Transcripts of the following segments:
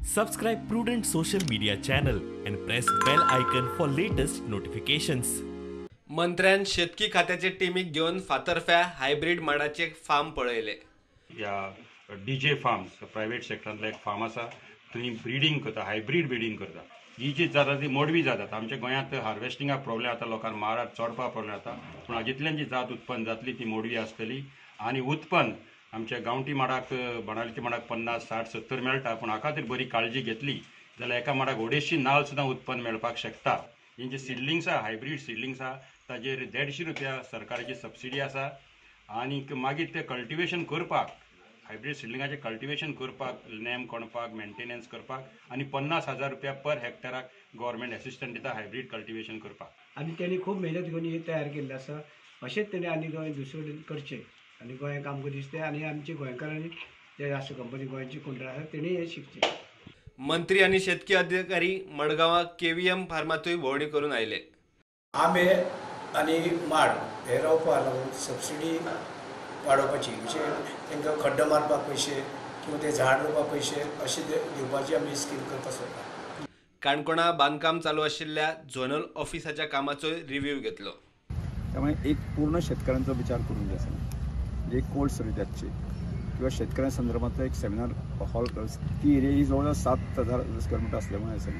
Subscribe Prudent social media channel and press bell icon for latest notifications. मंत्र्यान शेतकी खात्याचे टीमीक घेवन फातर्फ्या हायब्रीड माडाचे फार्म पळयले. ह्या डीजे फार्म्स प्रायवेट सेक्टरांतलो एक फार्म आसा, थंय ब्रिडींग करता, हायब्रीड ब्रिडींग करता. ही जी जाता ती मोडवी जातात. आमच्या गोंयांत हार्वेस्टिंगाक प्रॉब्लेम जाता, लोकांक माडार चडपाक प्रॉब्लेम जाता, पूण हाजेंतल्यान जी जात उत्पन्न जातली ती मोडवी आसतली आनी उत्पन्न आमच्या गांवठी माडाक, बाणावलीच्या माडाक 50, 60, 70 मेळटा, पूण हाका तर बरी काळजी घेतली जाल्यार एका माडाक 250 नाल्ल सुद्दां उत्पन्न मेळपाक शकता. ही जी सिडलिंग्स आहा, हायब्रीड सिडलिंग्स आहा, ताजेर 150 रुपया सरकाराची सबसिडी आसा आनी मागीर ते कल्टिवेशन करपाक, हायब्रीड सिडलिंगाचें कल्टिवेशन करपाक, नेम कोणपाक, मेंटेनन्स करपाक आनी 50,000 रुपया पर हेक्टराक गव्हर्मेंट एसिस्टंट दिता हायब्रीड कल्टिवेशन करपाक. आनी तेणी खूब मेहनत घेवन हे तयार केल्लें आसा. अशेंच तेणी आनी गोंय दुसरे कडेन करचें आनी गोंयांक आमकां दिसतें आनी आमचे गोंयकारांनी जे आसा कंपनी गोंयची कोण आसा तेणी हें शिकचें. मंत्री आनी शेतकी अधिकारी मडगांवां केव्हीएम फार्मांतूय भोंवडी करून आयले. आंबे आनी माड हे रोवपाक लागून सबसिडी वाडोवपाची, म्हणजे तांकां खड्डो मारपाक पयशे किंवा ते झाड रोवपाक पयशे अशें दिवपाची आमी स्कीम करपाक सोदता. काणकोणा बांदकाम चालू आशिल्ल्या झोनल ऑफिसाच्या कामाचोय रिव्ह्यू घेतलो. त्यामुळे एक पूर्ण शेतकऱ्यांचो विचार करून जे आसा, म्हणजे एक कोल्ड स्टोरेज जातची किंवा शेतकऱ्यां संदर्भातलो एक सेमिनार हॉल, ती एरिया ही जवळ जवळ 7,000 स्क्वेअर मिटर असल्यामुळे आसा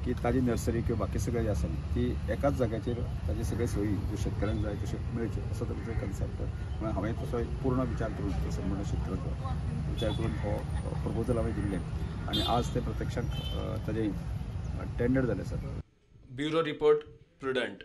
की ताजी नर्सरी किंवा बाकी सगळे जे आसा ती एकाच जाग्याचेर ताजी सगळे सोयी ज्यो शेतकऱ्यांक जाय तश्यो मेळच्यो असो तांचो कन्सेप्ट. म्हणून हांवें तसो एक पूर्ण विचार करून संपूर्ण शेतकऱ्यांचो विचार करून हो प्रपोजल हांवें दिल्लें आनी आज ते प्रत्यक्षांत ताजें टेंडर जालें sir. Bureau report, Prudent.